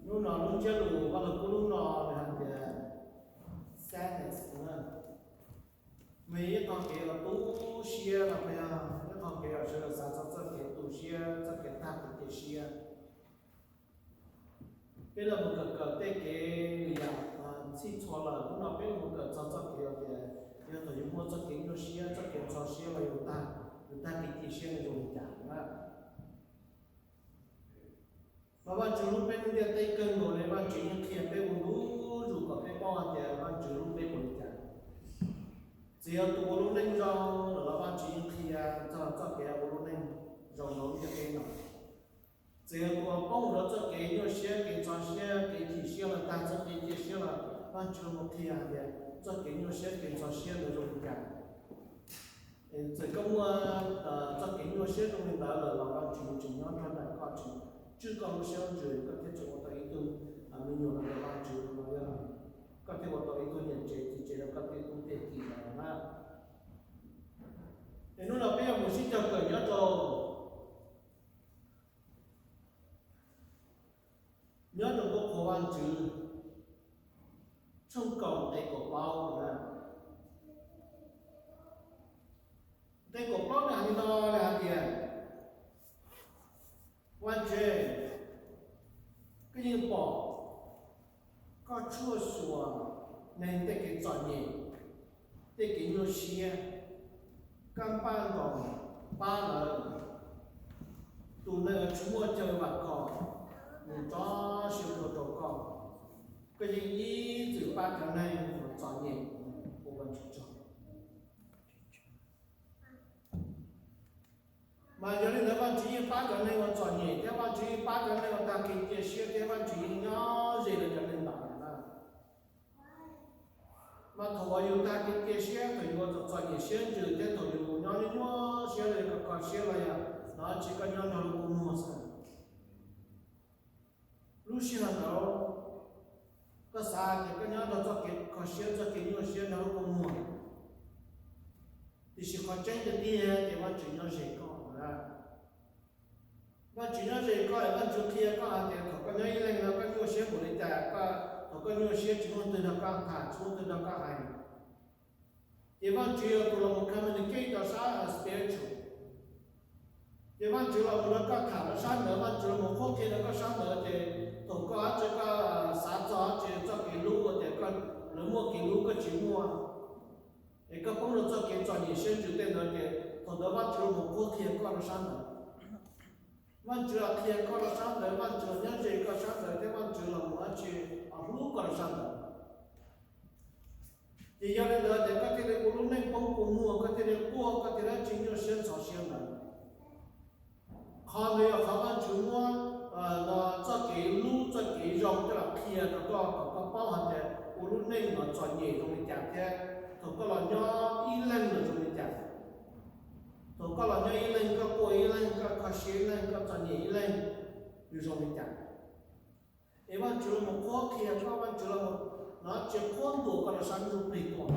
Hnub no lub ntsiab lus Vaj Lug Kub hnub no nws hais tias sadness, nws yog ib qho kev uas tu siab no, yog ib qho kev uas sawv daws xav txog txoj kev tu siab, txoj kev tag kev cia siab. Peb los mus kawm kawm tej kev lwm yam txhij txhua lawm, hnub no peb los mus kawm txog txoj kev uas tias yog thaum yus muaj txoj kev nyuaj siab, txoj kev ntxhov siab los yus tag, yus tag kev cia siab nws zoo li cas na. Mas Vaj Tswv hlub peb lub ntiaj teb kawg nkaus li, Vaj Tswv yeej qhia peb ua ntu zus kom peb paub hais tias Vaj Tswv hlub peb npaum li cas. Txawm yog tus ua lub neej zoo lawm los Vaj Tswv yeej qhia txog txoj kev ua lub neej zoo rau lub ntiaj teb no. Txawm yog tus uas poob rau txoj kev nyuaj siab, kev ntxhov siab, kev chim siab los tag, txoj kev cia siab los Vaj Tswv los qhia hais tias txoj kev nyuaj siab, kev ntxhov siab ntawd zoo li cas. Txawm koj muaj txoj kev nyuaj siab zoo li ntawd lawm los Vaj Tswv tseem nyob nrog nraim koj, tseem tswj koj lub siab ntsws, koj thiaj tseem ua tau ib tug me nyuam rau Vaj Tswv no, koj thiaj ua tau ib tug niam tsev txiv tsev rau koj tej tub tej ki ntawd na. Es hnub no peb yuav mus sib cog kawm nyob rau, nyob rau ntu qhuas Vaj Tswv tshooj kaum nqe kaum plaub na. Nqe kaum plaub nws hais li no, nws hais tias, Vaj Tswv, koj yeej pom koj tshuaj xyuas neeg tej kev txom nyem, tej kev nyuaj siab, koj npaj nkaus pab lawv. Tus neeg uas tsis muaj chaw vam khom, nws tso siab tuag rau koj, koj yeej ib txwm pab cov neeg uas txom nyem ua Vaj Tswv tsaug. Mas yog li ntawd Vaj Tswv yeej pab cov neeg uas txom nyem thiab, Vaj Tswv yeej pab cov neeg uas tag kev cia siab thiab, Vaj Tswv yeej nyob ze rau cov neeg ntawd na. Mas thaum uas yus tag kev cia siab, thaum yus ua txom txom nyem siab ntsws thiab thaum yus nyob nyuaj siab los yog kho siab los yog no tsis, koj nyob nrog lub kua muag xwb. Lub sij hawm ntawd koj xav tias koj nyob nrog txoj kev kho siab, txoj kev nyuaj siab nrog lub kua muag, tiam sis qhov tseeb tiag tiag ces Vaj Tswv nyob ze koj na. Vaj Tswv nyob ze koj es Vaj Tswv qhia koj hais tias thaum koj nyob ib leeg no koj nyuaj siab npaum li cas, koj thaum koj nyuaj siab tsis muaj leej twg nrog koj tham, tsis muaj leej twg nrog koj hais. Ces Vaj Tswv yog tus los mus communicate rau sab spiritual. Ces Vaj Tswv los mus nrog koj tham rau sab ntawd, Vaj Tswv los mus qhuab qhia rau koj sab ntawd, ces thaum koj dab tsi koj xav txog dab tsi txoj kev hlub uas tias koj, lawv muaj kev hlub koj tsis muaj, es koj poob rau txoj kev txom nyem siab ntsws tej ntawd, ces thaum ntawd Vaj Tswv los mus qhuab qhia koj rau sab ntawd. Vaj Tswv los qhia koj rau sab ntawd, Vaj Tswv los nyob ze koj sab ntawd thiab Vaj Tswv los mus dab tsi, hlub koj rau sab ntawd. Ces yog li ntawd ces koj thiaj li ua lub neej poob kua muag, koj thiaj li quaj, koj thiaj li dab tsi nyuaj siab ntxhov siab ntawd. Qhov ntawd yog qhov Vaj Tswv muab txoj kev hlub, txoj kev zoo coj los qhia rau koj kom koj paub hais tias ua lub neej no txom nyem zoo li cas thiab thaum koj los nyob ib leeg los zoo li cas. Thaum koj los nyob ib leeg, koj quaj ib leeg, koj kho siab ib leeg, koj txom nyem ib leeg, nws zoo li cas. Es Vaj Tswv los mus qhuab qhia koj, Vaj Tswv los mus, no tsis, qhuab ntuas koj rau sab ntsuj plig tuaj.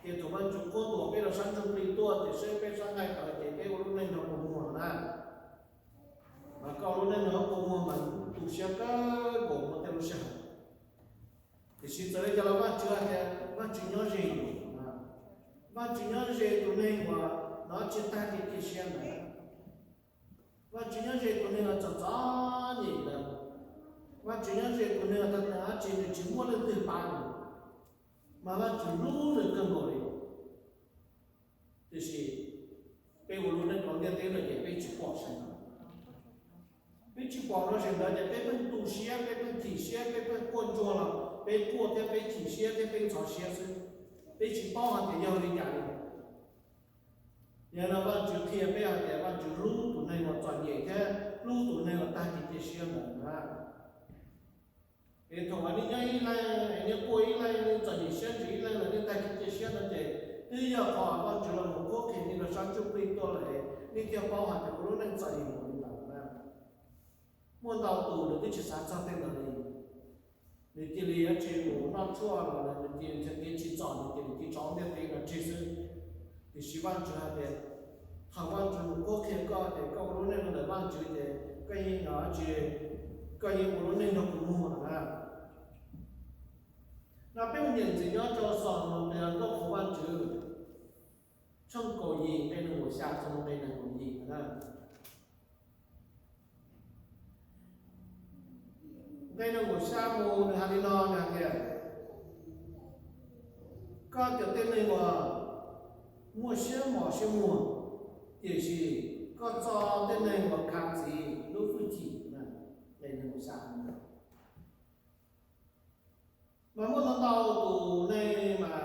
Ces thaum Vaj Tswv qhuab ntuas peb rau sab ntsuj plig tuaj ces saib peb sab nqaij tawv ces peb ua lub neej nrog kua muag na. Mas koj ua lub neej nrog kua muag mas tu siab kawg nkaus muaj tej lub sij hawm. Tiam sis txawm li cas los Vaj Tswv hais tias Vaj Tswv nyob ze yus, Vaj Tswv nyob ze tus neeg uas no tsis tag kev cia siab ntawd. Vaj Tswv nyob ze tus neeg uas txom txom nyem ntawd. Vaj Tswv nyob ze tus neeg uas tag tag dab tsi nws tsis muaj leej twg pab nws, mas Vaj Tswv hlub nws kawg nkaus li. Tiam sis peb ua lub neej rau ntiaj teb no ces peb tsis pom sawv ntawd. Peb tsis pom rau sawv ntawd ces peb pheej tu siab, peb pheej chim siab, peb pheej quaj ntsuag los peb quaj thiab peb chim siab thiab peb ntxhov siab xwb. Peb tsis paub hais tias yog li cas li. Yog no Vaj Tswv qhia peb hais tias Vaj Tswv hlub tus neeg uas txom nyem thiab hlub tus neeg uas tag kev cia siab ntawd na. Es thaum uas nej nyob ib leeg, nej quaj ib leeg, nej txom nyem siab ntsws ib leeg los nej tag kev cia siab no ces twb yog qhov Vaj Tswv los mus qhuab qhia nej rau sab ntsuj plig tuaj lawm, nej thiaj paub hais tias ua lub neej txom nyem npaum li ntawd na. Muaj ntau tus nws twb tsis xav txog tej ntawd li. Nws cia li yuav tsis mus noj tshuaj los nws cia li nrhiav kev tsim txom, nws cia li cia tso ntiaj teb no tseg xwb. Tiam sis Vaj Tswv hais tias thaum Vaj Tswv mus qhuab qhia koj ces koj ua lub neej rau ntawm Vaj Tswv ces koj yeej no tsis, koj yeej ua lub neej nrog kuv muag na. No peb mus nyeem ntxiv nyob rau Xos Nkauj Qhov Vajtswv tshooj kaum yim nqe nees nkaum xya txog nqe nees nkaum yim na. Nqe nees nkaum xya mus nws hais li no, nws hais tias, koj cov tej neeg uas muaj siab mos siab muag, tiam sis koj txo tej neeg uas khav txiv lub hwj chim. Nqe nees nkaum xya. Mas muaj ntau ntau tus neeg mas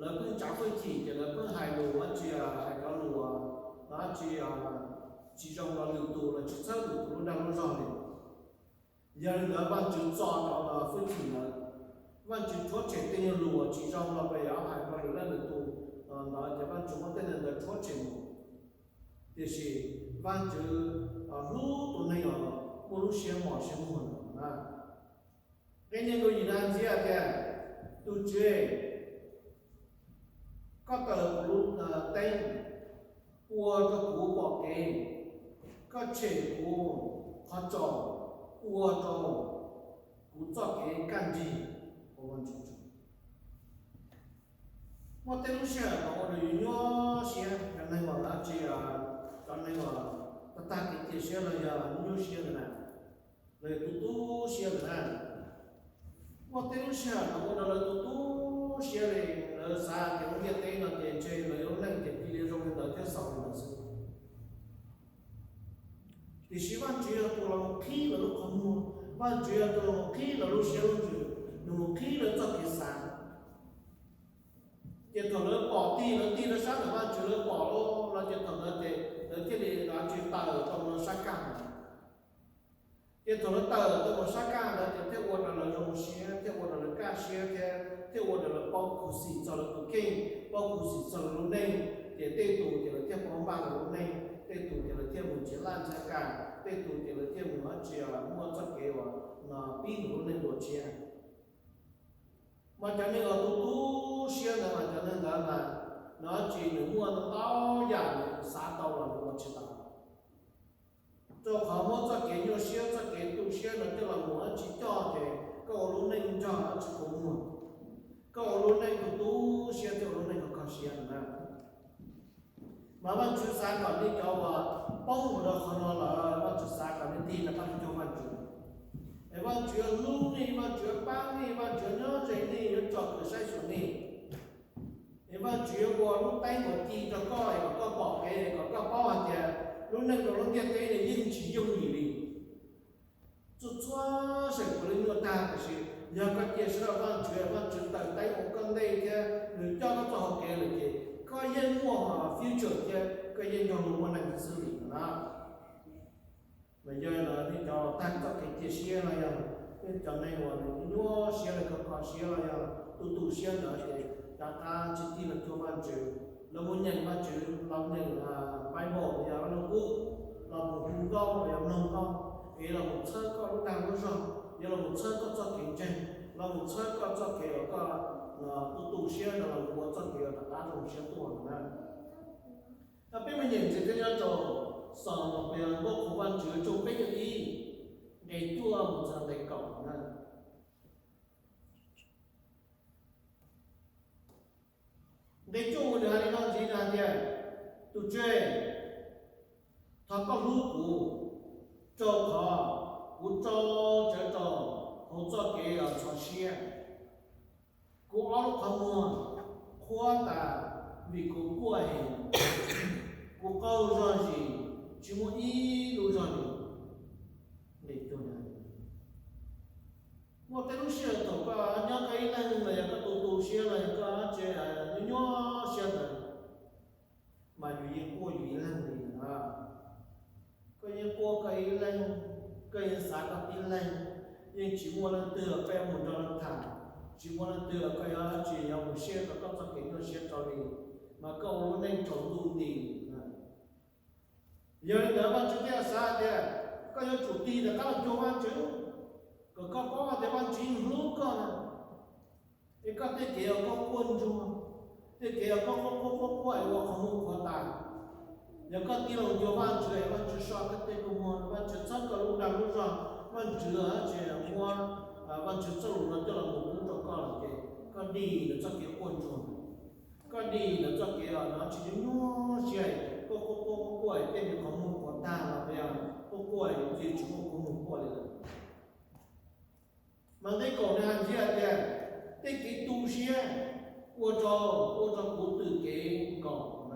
lawv pheej tsav hwj chim ces lawv pheej hais lus dab tsi, hais cov lus dab tsi tsis zoo rau lwm tus los tsis txhawb lwm tus lub dag lub zog li. Yog li ntawd Vajtswv txo cov hwj chim ntawd, Vajtswv rhuav tshem tej nyuag lus uas tsis zoo los yog hais rau lwm leej lwm tus ntawd ces Vajtswv muab tej neeg ntawd rhuav tshem mus. Tiam sis Vajtswv hlub tus neeg uas muaj lub siab mos siab muag na. Nqe nees nkaum yim na ntxiv hais tias, tus Tswv, koj taws kuv lub teeb, ua rau kuv pom kev, koj tshem kuv qhov tsaus, ua rau kuv txoj kev kaj nrig. Muaj tej lub sij hawm mas ua rau yus nyuaj siab, cov neeg uas dab tsi, cov neeg uas tag tag kev cia siab los yog nyuaj siab ntawd na, los yog tu tu siab ntawd na. Muaj tej lub sij hawm mas ua rau lawv tu tu siab li, lawv xav tias lub ntiaj teb no ces ntshe lawv lub neej ces cia li zoo li ntawd thiab xaus li ntawd xwb. Tiam sis Vajtswv yog tus los mus qhib lawv lub qhov muag, Vajtswv yog tus los mus qhib lawv lub siab lub ntsws, nws mus qhib lawv txoj kev xav. Ces thaum lawv pom tig, lawv tig rau sab ntawm Vajtswv, lawv pom lawm ces thaum ntawd ces lawv thiaj li dab tsi tawm rau sab kaj ntawd. Ces thaum lawv tawm tau mus sab kaj ntawd ces thiaj ua rau lawv zoo siab, thiaj ua rau lawv kaj siab thiab thiaj ua rau lawv paub khuv xim txog lawv tus kheej, paub khuv xim txog lawv lub neej. Ces tej tus ces lawv thiaj paub npaj lawv lub neej, tej tus ces lawv thiaj mus nrhiav laj nrhiav kam, tej tus ces lawv thiaj mus dab tsi muaj txoj kev uas no pib lub neej dua tshiab. Mas cov neeg uas tu tu siab ntawd mas cov neeg ntawd mas nws dab tsi nws muaj ntau yam nws xav tau los nws ua tsis tau. Rau qhov muab txoj kev nyuaj siab, txoj kev tu siab no coj los mus dab tsi coj ces koj ua lub neej nrog dab tsi kua muag, koj ua lub neej tu tu siab thiab ua lub neej kho kho siab na. Mas Vajtswv xav kom nej cov uas poob mus rau qhov no lawm, Vajtswv xav kom nej tig rov qab los cuag Vajtswv. Es Vajtswv yuav hlub nej, Vajtswv yuav pab nej, Vajtswv yuav nyob ze nej, yuav tsom kwm saib xyuas nej. Es Vajtswv yuav ua lub teeb uas ci rau koj es kom koj pom kev, kom koj paub hais tias lub neej rau lub ntiaj teb no yeej tsis yooj yim li. Txhua txhua seem puav leej nyuaj tag, tiam sis yog koj cia siab rau Vajtswv, Vajtswv taws teeb ua koj ntej thiab nws coj koj txoj hau kev lawm ces koj yeej muaj future thiab koj yeej nrog luag muaj neej xwb li no na. Mas yog li ntawd nej cov tag txoj kev cia siab los yog nej cov neeg uas nws nyuaj siab los kho kho siab los yog tu tu siab ntawd ces rov qab tsis tig los cuag Vajtswv, los mus nyeem Vajtswv, los nyeem Bible los yog Vaj Lug Kub, los mus hu nkauj los yog mloog nkauj, es los mus txhawb koj lub dag lub zog, yog los mus txhawb koj txoj kev ntseeg, los mus txhawb koj txoj kev uas koj tu tu siab no los mus ua txoj kev uas rov qab zoo siab tuaj na. Peb mus nyeem ntxiv thiab nyob rau Xos Nkauj Qhov Vajtswv tshooj peb caug ib, nqe cuaj mus txog nqe kaum na. Nqe cuaj mus nws hais li no ntxiv, nws hais tias, tus Tswv, thov koj hlub kuv, rau qhov kuv tso tsawv rau hauv txoj kev ntxhov siab. Kuv ob lub qhov muag qhuav tas vim kuv quaj heev, kuv qaug zog zis tsis muaj ib lub zog li. Nqe cuaj na, muaj tej lub sij hawm thaum koj nyob koj ib leeg los yog koj tu tu siab los yog koj tseem nyuaj nyuaj siab ntawd, mas yus yeej quaj yus ib leeg li na. Koj yeej quaj koj ib leeg, koj yeej xav koj tib leeg, yeej tsis muaj leej twg los koj yuav mus nrog leej tham, tsis muaj leej twg los koj yuav dab tsi yuav mus share tau koj txoj kev nyuaj siab rau li, mas koj ua lub neej tsaus ntuj nti na. Yog li ntawd Vajtswv thiaj xav tias koj yuav tsum tig rov qab los cuag Vajtswv, kom koj paub hais tias Vajtswv yeej hlub koj na. Es koj tej kev uas koj quaj ntsuag, tej kev uas koj quaj quaj quaj quaj es ua qhov muag qhuav tas, yog koj tig los cuag Vajtswv es Vajtswv so koj tej kua muag, Vajtswv txhawb koj lub dag lub zog, Vajtswv tsis muab Vajtswv txoj lus no coj los mus pub rau koj lawm ces koj dim lawv txoj kev quaj ntsuag, koj dim lawv txoj kev no tsis nyuaj siab, koj quaj quaj quaj quaj tej me qhov muag puas tag los yog quaj quaj tsis muaj qhov muag quaj li lawm. Mas nqe kaum nws hais tias, tej kev tu siab ua rau, ua rau kuv twm kev nkaum,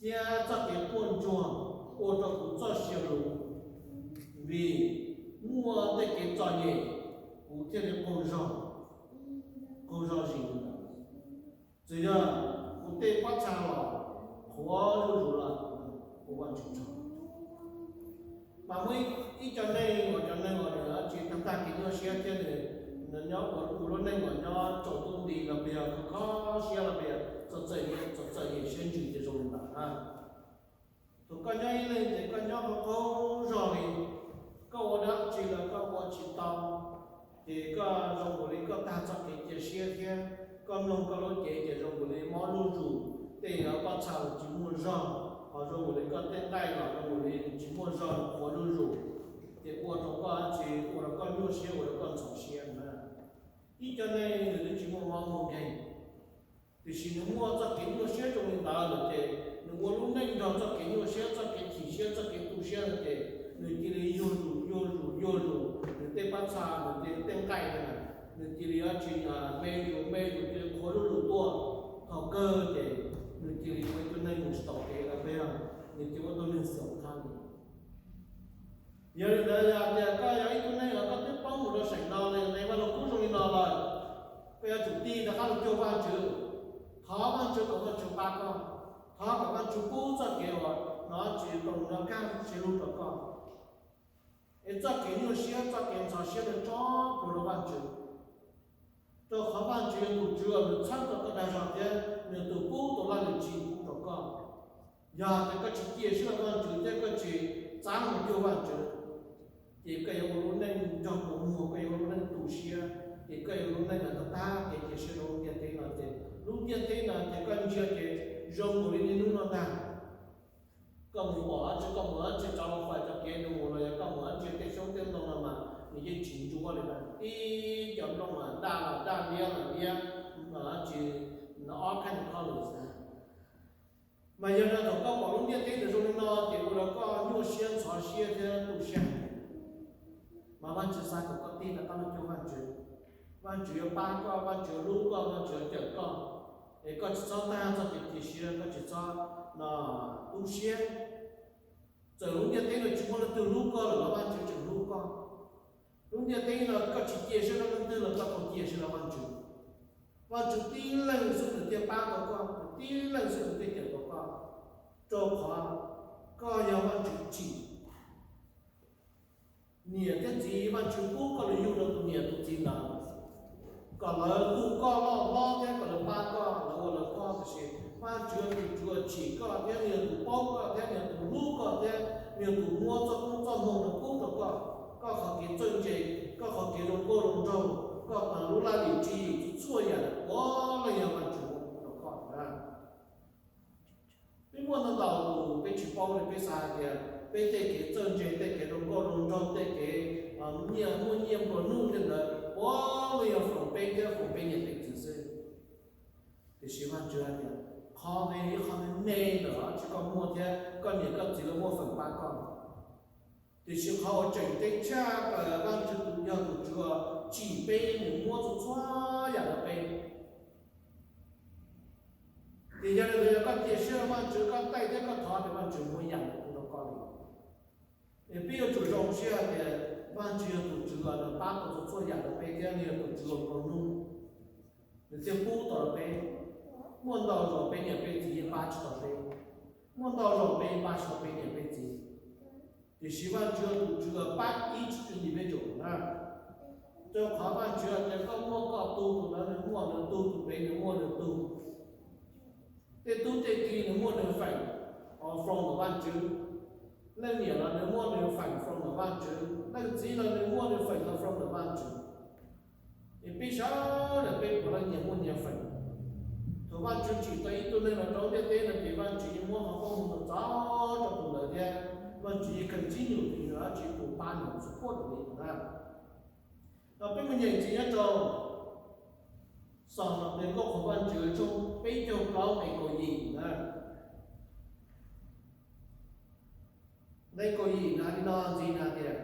thiab txoj kev quaj ntsuag ua rau kuv txoj sia lus, vim muaj tej kev txom nyem kuv thiaj li qaug zog, qaug zog zis li ntawd. Txawm yog kuv tej pob txha los qhuav zuj zus los kuv ua tsis tau. Mas muaj ib co neeg uas cov neeg uas nws tsis tag tag kev nyuaj siab thiab nws nyob ua lub neej uas nyob tsaus ntuj nti los puas yog kho siab los puas yog txom txom nyem siab ntsws ces zoo li ntawd na. Thaum koj nyob ib leeg ces koj nyob qaug qaug zog li, koj ua dab tsi los koj ua tsis tau, ces koj zoo nkaus li koj tag txoj kev cia siab thiab koj mloog koj lub cev ces zoo nkaus li mob zuj zus, tej pob txha los tsis muaj zog, ho zoo nkaus li koj tej nqaij los zoo nkaus li tsis muaj zog, qhuav zuj zus, ces ua rau koj dab tsi, ua rau koj nyuaj siab, ua rau koj ntxhov siab na. Ib co neeg nws twb tsis muaj mob muaj nkeeg, tiam sis nws muaj txoj kev nyuaj siab zoo li ntawd lawm ces nws ua lub neej nrog txoj kev nyuaj siab, txoj kev chim siab, txoj kev tu siab no ces nws cia li yuag zus yuag zus yuag zus, nws tej pob txha, nws tej nqaij na, nws cia li dab tsi me zus me zus cia li qhuav zuj zus tuaj. Thaum kawg ces nws cia li ua ib tug neeg mus tsis tau kev lawm, nws cia li ua tug neeg xaus thab li. Yog li ntawd yog tias koj yog ib tug neeg uas koj twb poob mus rau saum no li, nqe Vaj Lug Kub zoo li no lawm, koj yuav tsum tig rov qab los cuag Vajtswv, thov Vajtswv kom Vajtswv pab koj, thov kom Vajtswv pub txoj kev uas no tsis tau nrog kaj siab hlub rau koj. Es txoj kev nyuaj siab, txoj kev ntxhov siab no tso plhuav rau Vajtswv, rau qhov Vajtswv yog tus Tswv uas nws txhawb tau koj dag zog thiab nws tus pub tau laj lim tswv pub rau koj. Yog tias koj tsis cia siab rau Vajtswv thiab koj tsis txav mus cuag Vajtswv, ces koj yuav ua lub neej nrog quas muag, koj yuav ua lub neej tu siab, ces koj yuav ua lub neej tag tag kev cia siab rau lub ntiaj teb no ces lub ntiaj teb no ces koj ntsia ces zoo nkaus li niaj hnub no ntag. Koj mus pom dab tsi, koj mus dab tsi, rov los fais cov kev nws mus los yog koj mus dab tsi tej xyoob tej ntoo no mas nws yeej tsis ntsuab li na, tib cov nplooj mas daj los daj, liab los liab, dab tsi, ob khaib nws khob lus xwb. Mas yog no thaum koj pom lub ntiaj teb nws zoo li no ces ua rau koj nyuaj siab ntxhov siab thiab tu siab heev. Mas Vajtswv xav kom koj tig rov qab los cuag Vajtswv, Vajtswv yuav pab koj, Vajtswv yuav hlub koj, Vajtswv yuav cawm koj, es koj tsis txhob tag txoj kev cia siab, koj tsis txhob no tu siab. Txawm lub ntiaj teb no tsis muaj leej twg hlub koj lawm los Vajtswv tseem hlub koj. Lub ntiaj teb no koj tsis cia siab rau leej twg los koj tau cia siab rau Vajtswv. Vajtswv tib leeg xwb nws thiaj pab tau koj, tib leeg xwb nws thiaj cawm tau koj, rau qhov koj yog Vajtswv tsim. Niam thiab txiv, Vajtswv pub koj los yug rau tus niam tus txiv ntawd, kom lawv tu koj loj hlob thiab kom lawv pab koj, lawv ua lawv koj. Tiam sis Vajtswv yog tus Tswv uas tsim koj thiab nws yog tus paub koj thiab nws yog tus hlub koj thiab nws yog tus muab txoj koob txoj hmoo no pub rau koj. Koj qhov kev txawj ntse, koj qhov kev zoo nkauj zoo nraug, koj lub laj lim tswv yim, txhua yam puav leej yog Vajtswv muab pub rau koj na. Peb muaj ntau ntau tus peb tsis paub li, peb xav hais tias peb tej kev txawj ntse, tej kev zoo nkauj zoo nraug, tej kev nyiaj, muaj nyiaj nplua nuj tej ntawd puav leej yog foom peb thiab foom peb niam peb txiv xwb. Tiam sis Vajtswv hais tias qhov me, ib qho me me ntawm tsis koj muaj thiab koj niam koj txiv lawv muaj feem pab koj. Tiam sis qhov uas tseem ceeb tshaj plaws, Vajtswv tus, yog tus Tswv uas tsim peb, nws muab txhua txhua yam rau peb. Ces yog li ntawd yog koj cia siab rau Vajtswv, koj taij thiab koj thov ces Vajtswv muab yam ntawd pub rau koj li. Es peb yuav tsum zoo siab hais tias Vajtswv yog tus Tswv uas nws pab tau txhua txhua yam rau peb thiab nws yog tus Tswv uas nplua nuj. Nws thiaj pub tau rau peb. Muaj ntau zaus peb niam peb txiv yeej pab tsis tau peb, muaj ntau zaus peb yeej pab tsis tau peb niam peb txiv. Tiam sis Vajtswv yog tus Tswv uas pab ib txhis individual na. Rau qhov Vajtswv hais tias koj muaj koj tug, tus ntawd nws muaj nws tug, tus pem nws muaj nws tug. Tej tub tej ki nws muaj nws feem from ntawm Vajtswv. Leej niam los nws muaj nws feem from ntawm Vajtswv, leej txiv los nws muaj nws feem los from ntawm Vajtswv. Es peb sawv daws peb puav leej nyias muaj nyias feem. Thaum Vajtswv tsim tau ib tug neeg los rau ntiaj teb no ces Vajtswv yeej muab qhov koob hmoov txov rau tus ntawd thiab Vajtswv yeej kheev tib nyuag tus ntawd. tsis pum pab nws txhua qhov li na. Peb mus nyeem ntxiv nyob rau Xov Nqe Nkauj Qhuas Vajtswv tshooj peb caug plaub nqe kaum yim na. Nqe kaum yim na li no ntxiv na tias,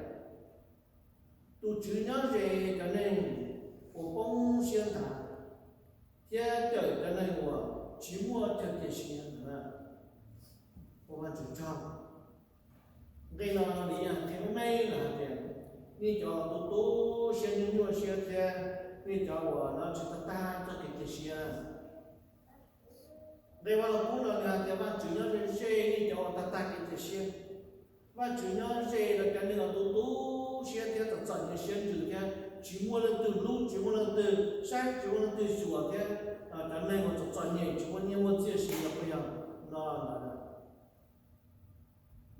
tus Tswv nyob ze cov neeg uas poob siab nthav, thiab cawm cov neeg uas tsis muaj chaw cia siab. Ua Vajtswv tsaug. Nqe no nws yog qhia meej meej los hais tias nej cov tu tu siab nyuaj nyuaj siab thiab nej cov uas no tsis tag tag txoj kev cia siab. Nqe Vaj Lug Kub no nws hais tias Vajtswv nyob ze ze nej cov uas tag tag kev cia siab. Vajtswv nyob ze rau cov neeg uas tu tu siab thiab txom txom nyem siab ntsws thiab tsis muaj leej twg hlub tsis muaj leej twg saib tsis muaj leej twg xyuas thiab cov neeg uas txom txom nyem tsis muaj nyiaj muaj txiaj siv los puas yog no ntawd.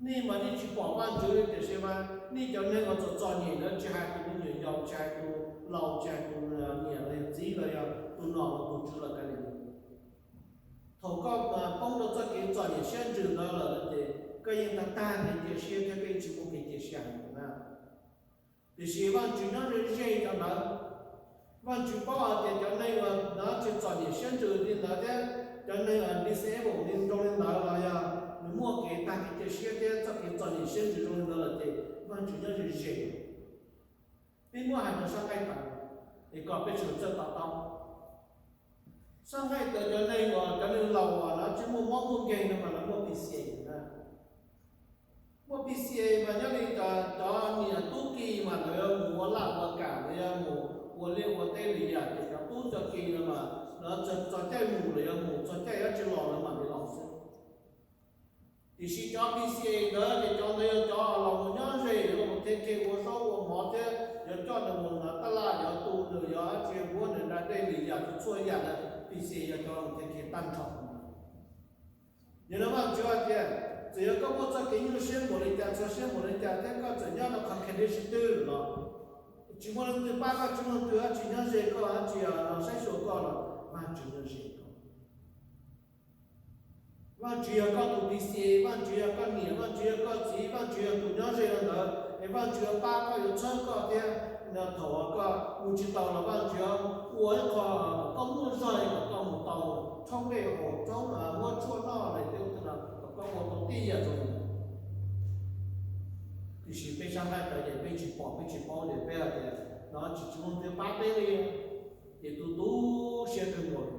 Nej mas nej tsis pom Vajtswv li tiam sis mas nej cov neeg uas txom txom nyem ntawd tsis hais tus me nyuam yaus tsis hais tus laus tsis hais tus niam los yog txiv los yog tus nom los tus tswv los kav liam. Thaum koj poob rau txoj kev txom nyem siab ntsws ntawd lawm ces koj yeej tag tag kev cia siab thiab koj yeej tsis muaj kev cia siab heev na. Tiam sis Vajtswv nyob ze ze cov ntawd. Vajtswv paub hais tias cov neeg uas ntawd tsis txom nyem siab ntsws li ntawd thiab cov neeg uas disable li zoo li ntawd los yog nws muaj kev tag kev cia siab thiab txoj kev txom nyem siab ntsws zoo li ntawd lawm ces Vajtswv nyob ze ze. Peb muab hais rau sab nqaij tawv es kom peb sawv daws txawj to taub. Sab nqaij tawv cov neeg uas cov neeg laus uas lawv tsis muaj mob muaj nkeeg no mas lawv muaj P C A na. Muaj P C A mas nyob li cov niam tub ki mas lawv mus ua laj ua kam, lawv yuav mus ua liaj ua teb li yam ces cov tub cov ki no mas lawv txog caij mus lawv yuav mus, txog caij yuav tsis los lawv mam li los xwb. Tiam sis cov P C A ntawd ces cov ntawd yog cov los mus nyob ze, yuav los mus thev khe ua zaub ua mov thiab yuav coj nws mus hnav tab laj, yuav tu nws, yuav tsis npuab nws da dej li yam txhua yam ntawd P C A yog cov los mus thev khe tag nrho. Yog li Vajtswv hais tias txawm yog koj muaj txoj kev nyuaj siab npaum li cas, txhawj siab npaum li cas thiab koj txawm nyob rau qhov khev deb sib twg los tsis muaj leej twg pab koj, tsis muaj leej twg dab tsi nyob ze koj, dab tsi los saib xyuas koj los Vajtswv nyob ze koj. Vajtswv yog koj tus P C A, Vajtswv yog koj niam, Vajtswv yog koj txiv, Vajtswv yog tus nyob ze rau ntawd es Vajtswv yuav pab koj, yuav txhawb koj thiab. Thaum koj mus tsis tau los Vajtswv yuav ua ib qho kom koj muaj zog kom koj mus tau, rhaub dej haus, rhaub muab tshuaj noj li tej ub tej no kom koj ua tau tib yam zoo li ntawd. Tiam sis peb sab nqaij tawv ces peb tsis pom peb tsis paub ces peb hais tias no tsis tsis muaj leej twg pab peb li, ces tu tu siab kawg nkaus li.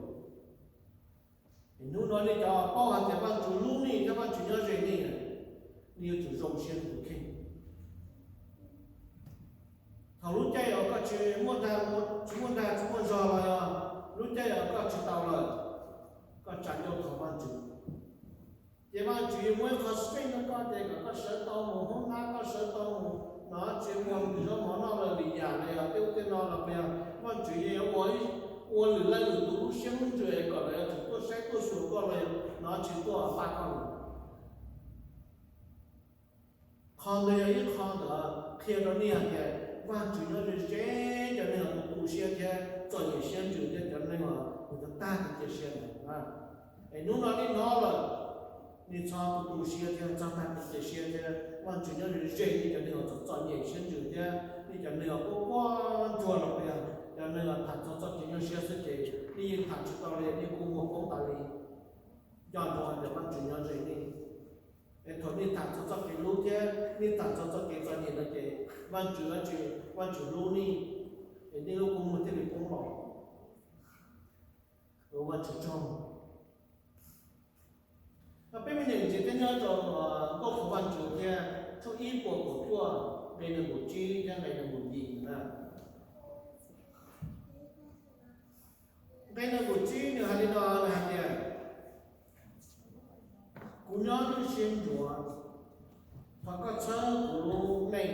Es hnub no nej cov paub hais tias Vajtswv hlub nej thiab Vajtswv nyob ze nej, nej yuav tsum zoo siab tus kheej. Thaum lub caij uas koj tsis muaj dag, tsis muaj dag tsis muaj zog los yog lub caij uas koj tsis tau lawm, koj tsa ncauj thov Vajtswv, ces Vajtswv yuav muaj ib qho strength rau koj ces kom koj sawv tau mus hoob nab, koj sawv tau mus no tsis muaj zaub mov noj lawm li yam li yog tej ub tej no los puas yog Vajtswv yuav ua, ua lwm leej lwm tus lub siab lub ntsws kom lawv yuav tsum tuaj saib tuaj xyuas koj los yog no tsis tuaj pab koj li. Qhov ntawd yog ib qho ntawd qhia rau nej hais tias Vajtswv nyob ze ze cov neeg uas tu tu siab thiab txom nyem siab ntsws thiab cov neeg uas nws tag tag kev cia siab ntawd. Es hnub no nej hnov lawm, nej txhob tu tu siab thiab txhob tag kev cia siab thiab Vajtswv nyob ze ze nej cov neeg uas txom txom nyem siab ntsws thiab nej cov neeg uas quaj quaj ntsuag los puas yog cov neeg uas tham txog txoj kev nyuaj siab xwb ces nej yeej tham tsis tau li, nej kua muag poob tas li. Nco ntsoov hais tias Vajtswv nyob ze nej. Es thaum nej tham txog txoj kev hlub thiab nej tham txog txoj kev txom nyem no ces Vajtswv, Vajtswv hlub nej, es nej lub kua muag thiaj li poob los. Ua Vajtswv tsaug. Peb mus nyeem ntxiv thiab nyob rau Nkauj Qhuas Vajtswv thiab tshooj ib puas kaum cuaj nqe nees nkaum tsib thiab nqe nees nkaum yim na. Nqe nees nkaum tsib nws hais li no, nws hais tias, kuv nyob lub siab ntsuav, thov koj txhawb kuv lub neej,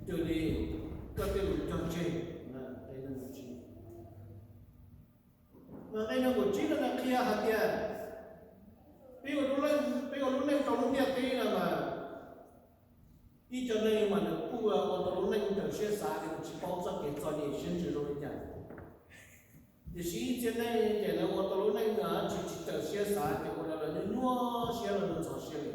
cia li koj tej lus cog tseg. Nqe nees nkaum tsib no nws qhia hais tias peb ua lub neej rau lub ntiaj teb no mas ib co neeg mas nws kuj ua tau lub neej raws siab xav, nws tsis paub txoj kev txom nyem siab ntsws zoo li cas. Tiam sis ib txhia neeg ces lawv ua tau lub neej tsis, tsis raws siab xav ces ua rau lawv nyuaj nyuaj siab, lawv ntxhov siab li.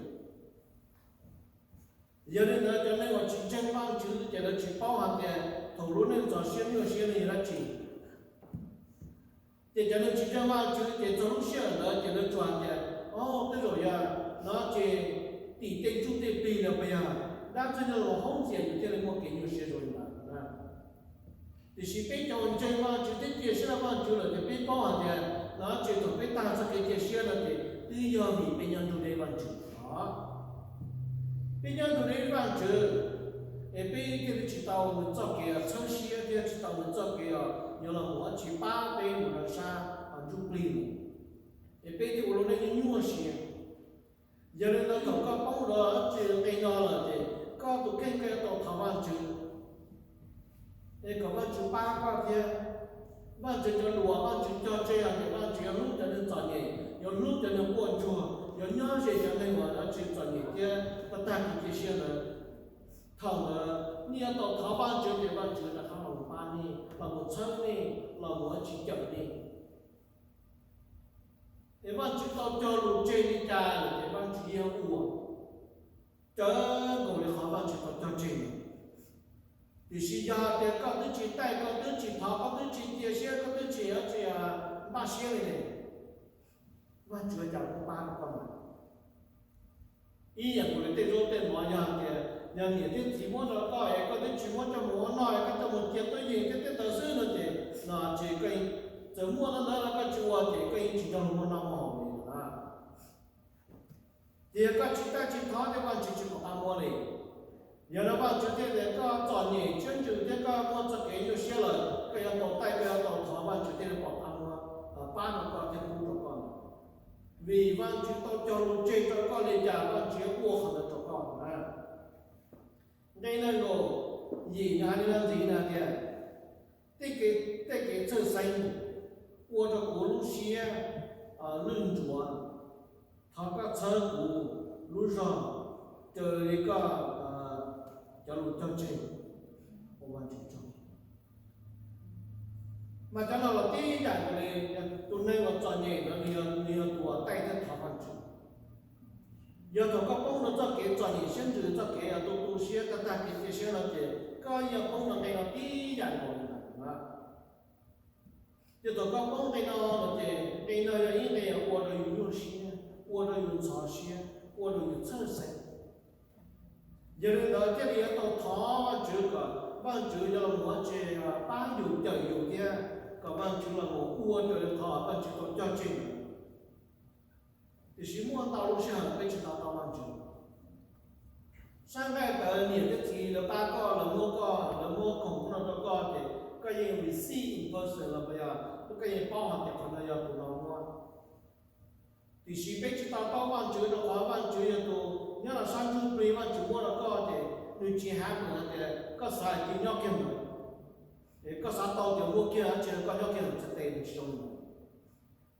Yog li ntawd cov neeg uas tsis ntseeg Vajtswv ces lawv tsis paub hais tias thaum lub neej txog siab nyuaj siab no yog dab tsi. Ces cov neeg tsis ntseeg Vajtswv ces txog lub sij hawm ntawd ces lawv tsuas hais tias, o, tej zaum yog no ces tim tej ntsuj tej plig los puas yog dab tsi los hoob ntxias yus thiaj li muaj kev nyuaj siab zoo li ntawd. Tiam sis peb cov uas ntseeg Vajtswv thiab cia siab rau Vajtswv lawm ces peb paub hais tias no ces thaum peb tag txoj kev cia siab no ces twb yog vim peb nyob nrug deb Vajtswv os. Peb nyob nrug deb Vajtswv es peb thiaj li tsis tau nws txoj kev txhawb siab thiab tsis tau nws txoj kev uas yuav los mus ua tsis pab peb mus rau sab ntsuj plig lawm, es peb thiaj ua lub neej nyuaj siab. Yog li ntawd thaum koj poob rau dab tsi nqe no lawm ces koj tus kheej koj yuav tau thov Vajtswv es kom Vajtswv pab koj thiab. Vajtswv cov lus uas Vajtswv cog tseg hais tias Vajtswv yuav hlub cov neeg txom nyem, yuav hlub cov neeg quaj ntsuag, yuav nyob ze cov neeg uas dab tsi txom nyem thiab tag tag kev cia siab ntawd. Thaum ntawd nej yuav tau thov Vajtswv ces Vajtswv rov qab los pab nej, los mus txhawb nej, los mus ua tsis cawm nej. Es Vajtswv tau cog lus tseg li cas lawm ces Vajtswv yeej ua cawm nkaus li qhov Vajtswv tau cog tseg. Tiam sis yog tias koj twb tsis taij, koj twb tsis thov, koj twb tsis cia siab, koj twb tsis, tsis npaj siab li ne, Vajtswv cas muab pab rau koj mas? Ib yam nkaus li tej zaub tej mov, yog tias yog niam thiab txiv muab rau koj es koj twb tsis muab coj mus ua noj, koj coj mus cia tuab yeem thiab tej ntawd xwb no ces no ces koj txawm muaj ntau ntawd los koj tsis ua ces koj yeej tsis nrog luag muaj noj muaj haus li na. Ces yog koj tsis taij tsis thov ces Vajtswv tsis pom qab muab li. Yog no Vajtswv thiaj tias koj txom nyem siab ntsws thiab koj muaj txoj kev nyuaj siab lawm, koj yuav tau taij, koj yuav tau thov Vajtswv thiaj li pom qab muab, pab rau koj thiab pub rau koj. Vim Vajtswv tau cog lus tseg rau koj li cas Vajtswv yuav ua qhov ntawd rau koj na. Nqe nees nkaum yim no hais li no ntxiv no tias, tej kev txhawj xeeb ua rau kuv lub siab lwj ntsuav, thov koj txhawb kuv lub zog raws li koj cov lus cog tseg. Ua Vajtswv tsaug. Mas cov no los tib yam nkaus li, tus neeg uas txom nyem ntawd nws yog tus uas taij thiab thov Vajtswv. Yog thaum koj poob rau txoj kev txom nyem siab ntsws, txoj kev tu tu siab, tag tag kev cia siab no ces koj yeej poob rau nqe no tib yam nkaus li ntawd. Ces thaum koj poob nqe no no ces nqe no yog ib nqe ua rau yus nyuaj siab, ua rau yus ntxhov siab, ua rau yus txhawj xeeb. Yog li ntawd thiaj li yuav tau thov Vajtswv kom Vajtswv yuav los mus ua tsis pab yus cawm yus thiab kom Vajtswv los mus ua raws li qhov Vajtswv tau cog tseg. Tiam sis muaj ntau lub sij hawm peb tsis to taub Vajtswv. Sab nqaij tawv niam thiab txiv lawv pab koj, lawv muab koj, lawv muab khoom no rau koj ces koj yeej receive in person los yog koj yeej paub hais tias qhov no yog tus no muab. Tiam sis peb tsis to taub Vajtswv rau qhov Vajtswv yog tus nyob rau sab ntsuj plig, Vajtswv muab rau koj ces nws tsis happen hais tias koj xav tias nyob kiag ntawd, es koj xav tau tias muaj kiag dab tsi koj nyob kiag ntawd txhais tes, nws tsis zoo li ntawd.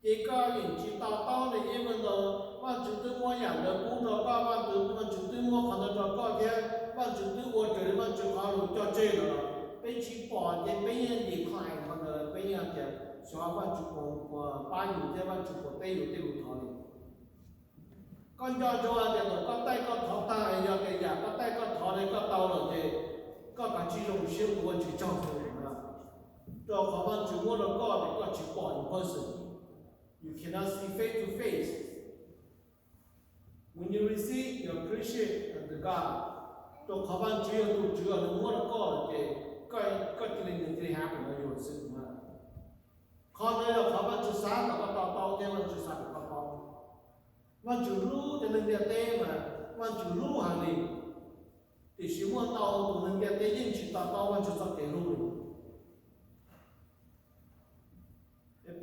Ces koj yeej tsis to taub li, even though Vajtswv twb muab yam ntawd pub rau koj, Vajtswv, Vajtswv twb muab qhov ntawd rau koj thiab Vajtswv twb ua raws li Vajtswv qhov lus cog tseg lawm, peb tsis pom ces peb yeej decline qhov ntawd, peb yeej hais tias xyov Vajtswv puas pab yus thiab Vajtswv puas teb yus tej lus thov li. Koj nco ntsoov hais tias thaum koj taij koj thov tag, yog tias yam koj taij koj thov li koj tau lawm ces koj kav tsij zoo siab ua Vajtswv tsaug xwb. Rau qhov Vajtswv muab rau koj ces koj tsis pom in person, you cannot see face to face. When you receive, you appreciate the God. Rau qhov Vajtswv yog tus Tswv, nws muab rau koj lawm ces koj cia li, nws cia li happen rau yus xwb na. Qhov ntawd yog qhov Vajtswv xav kom koj to taub thiab Vajtswv xav kom koj paub. Vajtswv hlub cov neeg ntiaj teb mas Vajtswv hlub heev li, tiam sis muaj ntau tus neeg ntiaj teb yeej tsis to taub Vajtswv txoj kev hlub li.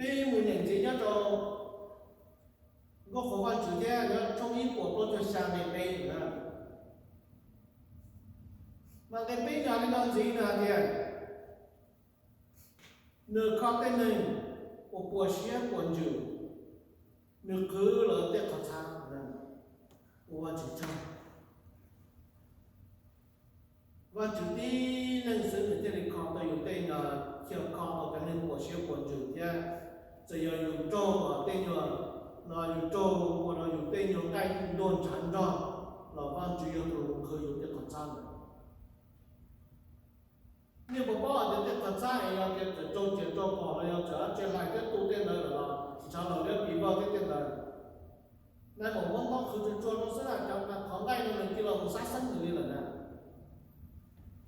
Peb mus nyeem ntxiv nyob rau Nkauj Qhuas Vajtswv thiab nyob tshooj ib puas plaub caug xya nqe peb na. Mas nqe peb nyob li no ntxiv no hais tias, nws kho tej neeg uas puas siab puas ntsws, nws qhwv lawv tej qhov txhab. Ua Vajtswv tsaug. Vajtswv tib leeg xwb nws thiaj li kho tau yus tej nyuag, thiaj kho tau cov neeg puas siab puas ntsws thiab. Txawm yog yus raug tej nyuag, no yus raug ua rau yus tej nyuag nqaij ntuag ntshav nrog los Vajtswv yog tus qhwv yus tej txhab es yog tias txawm raug riam raug phom los yog txawm dab tsi hlais thiab tu tej ntawd lawm los ntshav los liab pis vog thiab tej ntawd. Nais Maum muab ntaub qhwv tsuag tsuag rau xwb, cov qhov nqaij no nws cia li los mus sab xeeb nws li lawm na.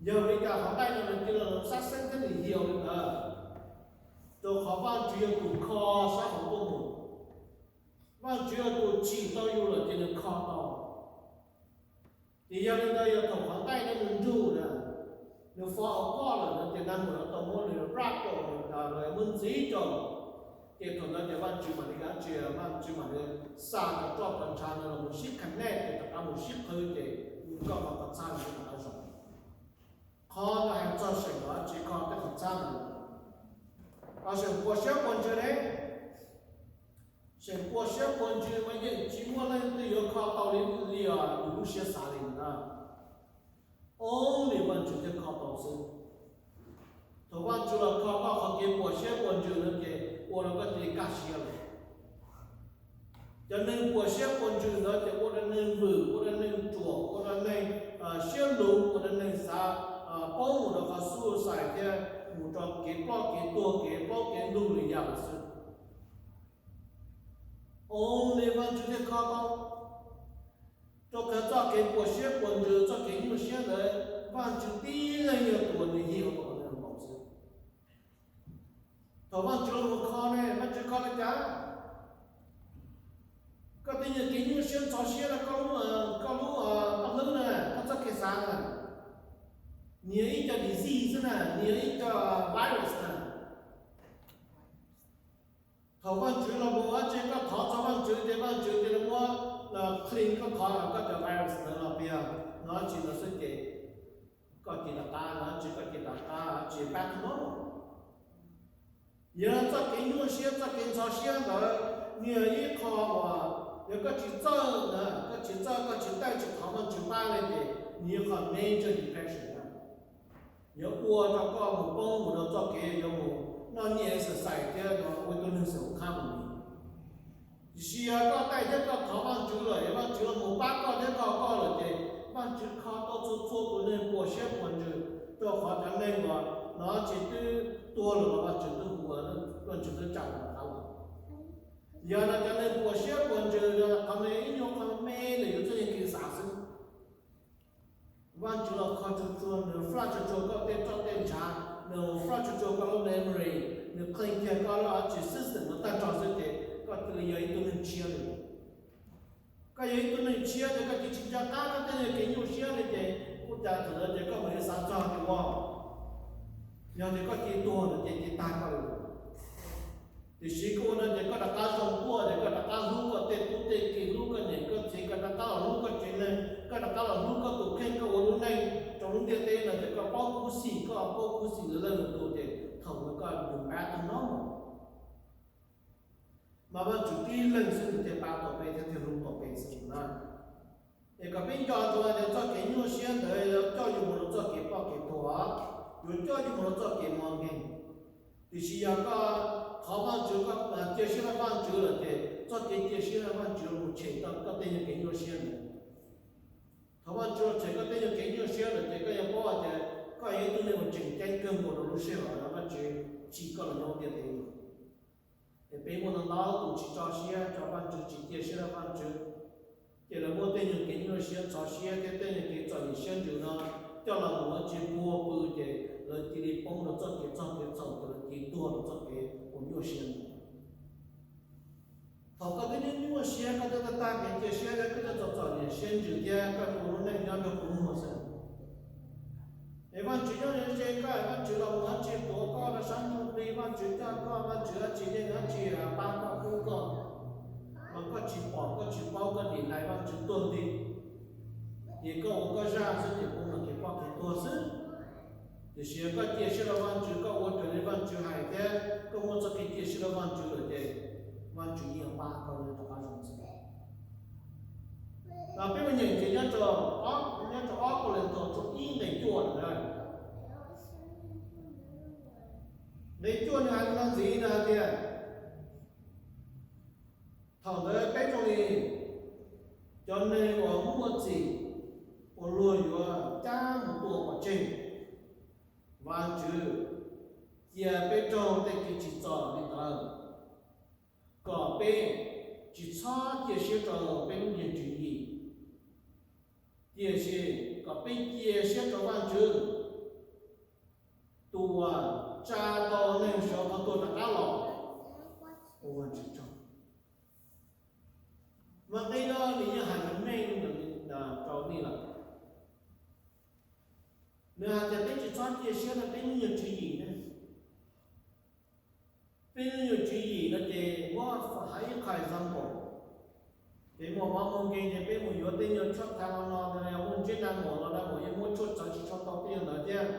Yog li cas qhov nqaij no nws cia li los mus sab xeeb thiab nws hiaus li ntawd? Rau qhov Vajtswv yog tus kho sab hauv tuaj mus. Vajtswv yog tus tsim tau yus lawm ces nws kho tau. Ces yog li ntawd yog thaum qhov nqaij no nws nrug na, nws fov hauv koj lawm no ces Nais Maum yuav tau muab nws rab rau, los muab ntxiv rau. Ces thaum ntawd ces Vajtswv mam li dab tsi, Vajtswv mam li xa cov roj cov ntshav no los mus sib connect ces rov qab mus sib qhwv ces koj qhov qhov txhab no rov qab zoo. Qhov no hais txog seem los tsis kho tej qhov txhab no, seem puas siab puas ntsws ne. Seem puas siab puas ntsws mas yeej tsis muaj leej twg yuav kho tau li, li yus lub siab xav li na. Only Vajtswv thiaj kho tau xwb. Thaum Vajtswv los kho koj qhov kev puas siab puas ntsws no ces ua rau koj cia li kaj siab lawm. Cov neeg puas siab puas ntsws ntawd ces ua rau neeg vwm, ua rau neeg ruam, ua rau neeg siab luv, ua rau neeg xav poob mus rau qhov suicide thiab mus rau kev ploj kev tuag, kev plaub kev ntug li yam lawm xwb. Only Vajtswv thiaj kho tau. Rau qhov txoj kev puas siab puas ntsws, txoj kev nyuaj siab ntawd Vajtswv tib leeg yog tus uas nws hiaus kom nws npaum xwb. Thaum Vajtswv los mus kho ne, Vajtswv kho li cas? Koj tej nyuag kev nyuaj siab ntxhov siab no, koj lub, koj lub paj hlwb na, koj txoj kev xav na, nws yog ib co disease xwb na, nws yog ib co virus na. Thaum Vajtswv los mus dab tsi koj thov txog Vajtswv ces Vajtswv cia li muab clean koj qhov, koj cov virus ntawd los piag no dab tsi no xwb ces koj cia li rov qab, no dab tsi koj cia li rov qab, tsis pab tug no. Yog txoj kev nyuaj siab, txoj kev ntxhov siab ntawd nws yog ib qho uas yog koj tsis txawj na, koj tsis txawj, koj tsis tawj tsis thov Vajtswv pab li ces nws yog qhov major depression na. Yuav ua rau koj mus poob mus rau txoj kev yuav mus noj nyiaj exercise thiab ua ib tug neeg xwm qhab mus li. Tiam sis yog koj tawj thiab koj thov Vajtswv lawm es Vajtswv los mus pab koj thiab kho koj lawm ces Vajtswv kho tau txhua txhua tus neeg puas siab puas ntsws, rau qhov cov neeg uas no tsis twb tuag lawm los Vajtswv twb hu, Vajtswv twb tsa rov qab los. Yog no cov neeg puas siab puas ntsws no qhov no ib nyuag qho me ntawm yus txoj kev xav xwb. Vajtswv los kho tsuag tsuag, nws flush tsuag tsuag koj tej roj tej ntshav, nws flush tsuag tsuag koj lub memory, nws clean kiag koj lub dab tsi system no tag nrho xwb ces koj cia li yog ib tug neeg tshiab li. Koj yog ib tug neeg tshiab ces koj cia li tsis nco qab koj tej kev nyuaj siab li ces ua cas thaum ntawd ces koj mam li xav txog tias ua, yog tias koj cia li tuag lawm ces cia li tag koj li. Tiam sis koj ua no ces koj rov qab zoo tuaj ces koj rov qab hlub koj tej tub tej ki, hlub koj niam koj txiv, koj rov qab los hlub koj tsev neeg, koj rov qab los hlub koj tus kheej, koj ua lub neej rau lub ntiaj teb no ces koj paub khuv xim, koj paub khuv xim lwm leej lwm tus ces thaum ntawd koj mus pab tug no. Mas Vajtswv tib leeg xwb nws thiaj pab tau peb thiab thiaj hlub tau peb xwb na. Es kom peb nco ntsoov tias txoj kev nyuaj siab ntawd yuav coj yus mus rau txoj kev ploj kev tuag, yuav coj yus mus rau txoj kev mob nkeeg. Tiam sis yog koj thov Vajtswv, koj cia siab rau Vajtswv lawm ces txoj kev cia siab rau Vajtswv los tshem tau koj tej nyuag kev nyuaj siab ntawd. Thov Vajtswv los tshem koj tej nyuag kev nyuaj siab lawm ces koj yuav paub tias koj yog ib tug neeg uas tseem ceeb kawg nkaus rau lub sij hawm uas Vajtswv tsim koj los nyob ntiaj teb no. Es peb muaj ntau ntau tus tsis tso siab rau Vajtswv, tsis cia siab rau Vajtswv, ces lawv muab tej nyuag kev nyuaj siab ntxhov siab thiab tej nyuag kev txom nyem siab ntsws no coj los mus ua tsis puag pw ces lawv cia li poob rau txoj kev txog kev txhaum, ces lawv cia li tuag rau txoj kev uas nyuaj siab ntawd. Thaum koj twb nyuaj nyuaj siab, koj twb tag tag kev cia siab thiab koj twb txom txom nyem siab ntsws thiab koj ua lub neej nyob nrog kuv muag xwb. Es Vajtswv nyob ze koj, Vajtswv los mus dab tsi tuav koj rau sab ntsuj plig, Vajtswv coj koj, Vajtswv dab tsi yeej dab tsi pab koj pub koj, mas koj tsis pom koj tsis paub, koj dim nais Vajtswv tuag nti, ces koj ua koj zaj xwb ces poob rau kev ploj kev tuag xwb. Tiam sis yog koj cia siab rau Vajtswv, koj ua raws li Vajtswv hais thiab koj muaj txoj kev cia siab rau Vajtswv lawm ces Vajtswv yeej pab koj rov qab zoo xwb. Peb mus nyeem ces nyob rau, nyob rau ob Kauleethaus tshooj ib nqe cuaj na. Nqe cuaj nws hais li no ntxiv, nws hais tias, thaum ntawd peb zoo li cov neeg uas muaj txim uas luag yuav cab mus tua pov tseg. Vajtswv Cia peb raug tej kev tsim txom li ntawd, kom peb tsis txhob cia siab rau peb lub nyuag tswv yim, tiam sis kom peb cia siab rau Vajtswv, tus uas tsa tau neeg sawv qhov tuag rov qab los. Ua Vajtswv tsaug. Mas nqe no nws yeej hais meej meej rau nej lawm. Nws hais tias peb tsis txhob cia siab rau peb lub nyuag tswv yim na. Peb lub nyuag tswv yim no ces muab hais ib qho example, ces muaj mob muaj nkeeg ces peb mus yuav tej nyuag tshuaj thav no no, muaj ntsiab na mum no na mum yeej muab tshuaj txawv tsis tshua tau tej nyuag ntawd thiab.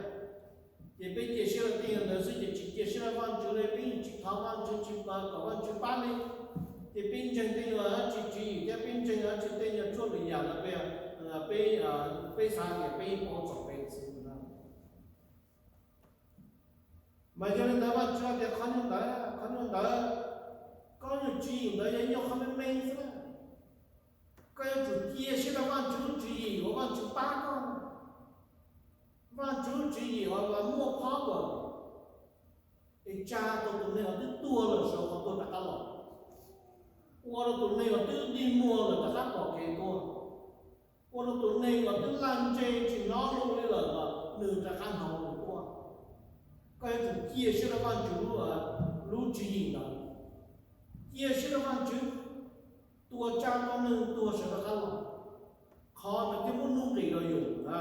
Ces peb cia siab rau tej nyuag ntawd xwb ces tsis cia siab rau Vajtswv li, peb yeej tsis thov Vajtswv tsis kom Vajtswv pab li. Ces peb ntseeg tej nyuag dab tsi tswv yim thiab peb ntseeg dab tsi tej nyuag tshuaj lwm yam lawm, peb, peb xav tias peb yeej paub txog peb xwb. Mas yog li ntawd Vajtswv tias qhov nyuag ntawd, qhov nyuag ntawd, koj nyuag tswv yim ntawd yog ib nyuag qhov me me xwb na. Koj yuav tsum cia siab rau Vajtswv lub tswv yim uas Vajtswv pab koj. Vajtswv lub tswv yim uas muaj power es tsa tau tus neeg uas twb tuag lawm sawv qhov tuag rov qab los, ua rau tus neeg uas twb dig muag lawm rov qab pom kev tuaj, ua rau tus neeg uas twb laj ntseg tsis hnov lus li lawm los nws rov qab hnov lus tuaj. Koj yuav tsum cia siab rau Vajtswv lub, lub tswv yim ntawd, cia siab rau Vajtswv, tus uas tsa tau neeg tuag sawv rov qab los, qhov ntawd thiaj muaj nuj nqis rau yus na.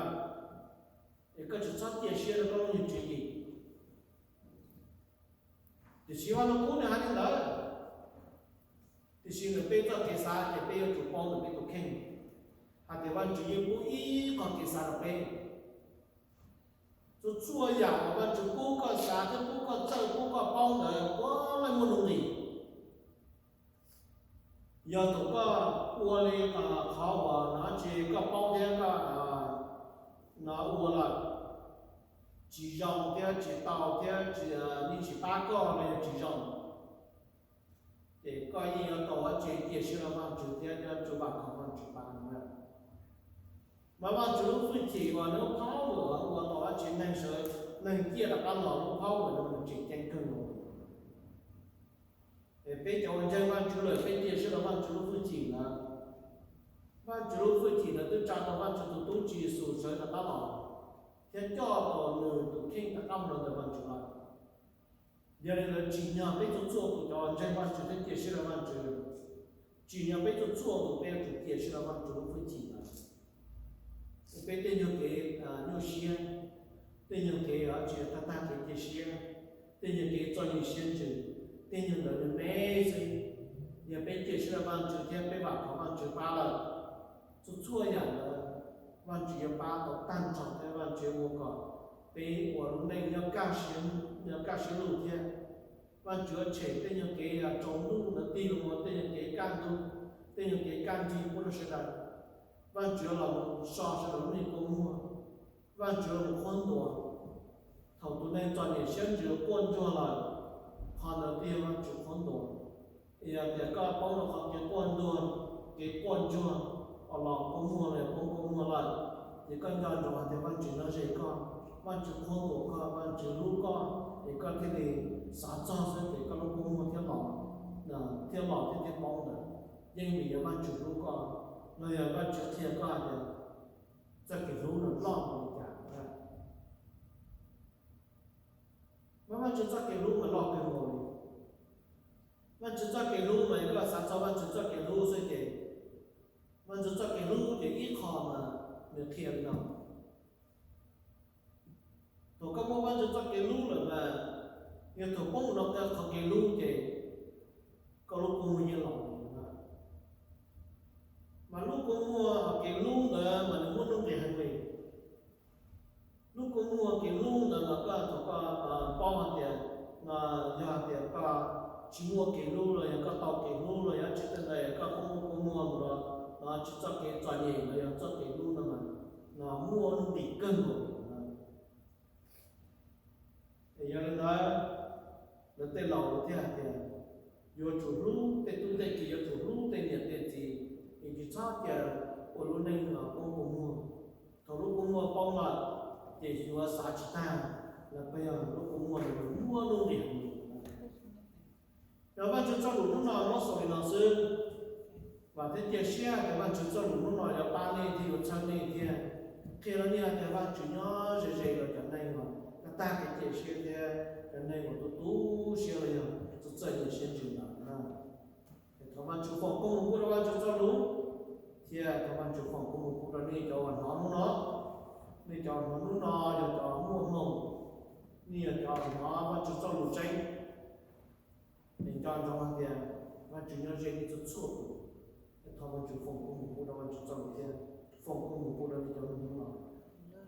Es koj tsis txhob cia siab rau koj lub nyuag tswv yim. Tiam sis Vaj Lug Kub nws hais li ntawd, tiam sis ntawm peb txoj kev xav ces peb yuav tsum paub ntawm peb tus kheej hais tias Vajtswv yeej pub ib qho kev xav rau peb. Txhua txhua yam uas Vajtswv pub koj xav thiab pub koj txawj pub koj paub ntawd puav leej muaj nuj nqis. Yog thaum koj ua li qhov uas no tsis koj paub thiab koj no ua lawm tsis zoo thiab tsis tau thiab tsis, yeej tsis pab koj los yog tsis zoo, ces koj yeej yuav tau dab tsi cia siab rau Vajtswv thiab yuav tsum vam khom Vajtswv pab no. Mas Vajtswv lub hwj chim uas nws lub power ua tau dab tsi neeg sawv, neeg ciaj rov qab los lub power no nws tseem ceeb kawg nkaus li. Es peb cov uas ntseeg Vajtswv lawm peb cia siab rau Vajtswv lub hwj chim ntawd. Vajtswv lub hwj chim ntawd twb tsa tau Vajtswv tus tub Tswv Yexus sawv rov qab los thiab coj tau nws tus kheej rov qab mus rau ntawm Vajtswv lawm. Yog li ntawd tsim nyog peb txhua txhua tus cov uas ntseeg Vajtswv thiab cia siab rau Vajtswv, tsim nyog peb txhua txhua tus peb yuav tsum cia siab rau Vajtswv lub hwj chim ntawd. Peb tej nyuag kev nyuaj siab, tej nyuag kev tsis tag tag kev cia siab, tej nyuag kev txom nyem siab ntsws, tej nyuag ntawd nws me xwb. Yog peb cia siab rau Vajtswv thiab peb vam khom Vajtswv pab lawm, txhua txhua yam ntawd Vajtswv yuav pab tau tag nrho thiab Vajtswv yuav ua kom peb ua lub neej nyob kaj siab lug thiab. Vajtswv yuav tshem tej nyuag kev tsaus ntuj ntawd tig los mus, tej nyuag kev kaj ntug, tej nyuag kev kaj nrig puab rau sawv daws. Vajtswv yuav los mus so sawv daws lub neej kua muag. Vajtswv yuav los qhuab ntuas. Thaum tus neeg txom nyem siab ntsws quaj ntsuag lawm, qhov ntawd twb yog Vajtswv qhuab ntuas. Yog tias koj poob rau qhov kev quaj ntuag, kev quaj ntsuag, los kua muag los poob kua muag lawm, ces koj nco ntsoov hais tias Vajtswv nyob ze koj, Vajtswv qhuab ntuas koj, Vajtswv hlub koj, es koj thiaj li xav txog xwb ces koj lub kua muag thiaj los, thiaj los thiab thiaj poob ntawd. Yeej vim yog Vajtswv hlub koj, no yog Vajtswv qhia koj hais tias txoj kev hlub no loj npaum li cas. Mas Vajtswv txoj kev hlub mas loj kawg nkaus li. Vajtswv txoj kev hlub mas yog koj xav txog Vajtswv txoj kev hlub xwb ces, Vajtswv txoj kev hlub ces ib qho mas nws qhia li no. Thaum koj muaj Vajtswv txoj kev hlub lawm mas, yog thaum poob rau qhov kev hlub ces koj lub kua muag yeej los. Mas lub kua muag hos kev hlub ntawd mas nws muaj nuj nqis heev li. Lub kua muag kev hlub ntawd mas koj thaum koj paub hais tias, yog hais tias koj tsis muaj kev hlub los yog koj tau kev hlub los yog tsis tej ntawd koj poob kua muag mus los, tsis txoj kev txom nyem los yog txoj kev hlub no mas, no muaj nuj nqis kawg nkaus. Yog li ntawd, lawv tej laus thiaj hais tias, yuav tsum hlub tej tub tej kiv, yuav tsum hlub tej niam tej txiv, es tsis txhob cia ua lub neej poob kua muag. Thaum lub kua muag poob lawm, ces yuav xav tsis tag, Peb yog lub kua muag muaj nuj nqis. Yog Vajtswv txoj lus hnub no muab xaus li no xwb, vam thiab cia siab tias Vajtswv txoj lus hnub no yuav pab nej thiab yuav txhawb nej thiab qhia rau nej tias Vajtswv nyob ze ze rau cov neeg uas tag tag kev cia siab thiab cov neeg uas tu tu siab los yog txawj txawj cia siab ntsws ntawd na. Thov Vajtswv foom koob hmoov pub rau Vajtswv txoj lus, thiab thov Vajtswv foom koob hmoov pub rau nej cov uas hnov hnub no. Nej cov uas hnov hnub no yog cov muaj hmoo, nej yog cov uas hnov Vajtswv txoj lus tseeb. Nco ntsoov hais tias Vajtswv nyob ze nej txhua txhua tus. Thov Vajtswv foom koob hmoov pub rau Vajtswv txoj lus thiab foom koob hmoov pub rau nej cov hnub no.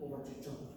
Ua Vajtswv tsaug.